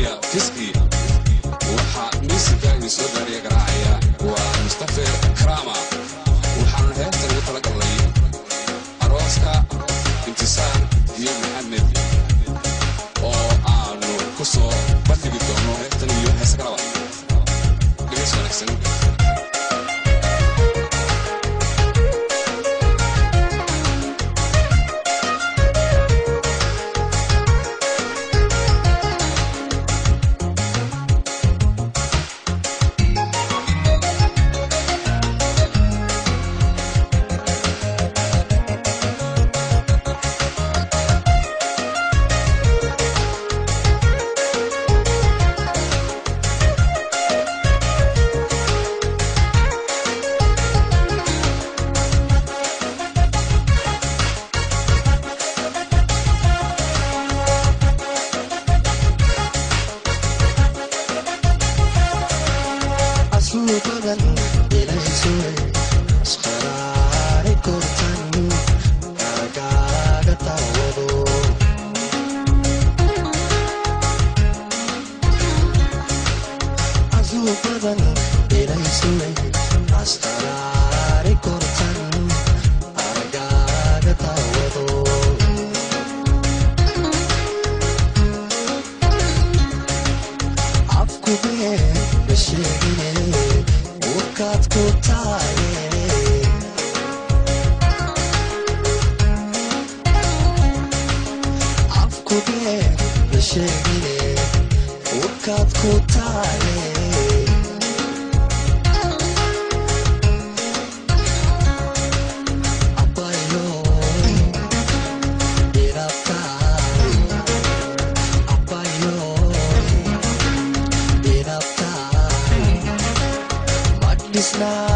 Iyo Fiski. Waxaa miisinka idin soo gaaraya garaacaya waa Mustafer Karama. Waxaanu heestan ugu talagalnay arooska Imtisaan iyo Maxamed oo aanu ku soo bandhigi doono heestan iyo heese kalaba. Dhegeys wanaagsan. Badan ilaysuwe asqaraari kortan aragaaga daawado. Asuu badan ilaysuwe asqaraari kortan aragaaga daawado. Afkubee masheegine urkaad ku taaye. Afkubee masheegine urkaad ku taaye. Abayo inabtaay, abayo inabtaay, madhisnaa.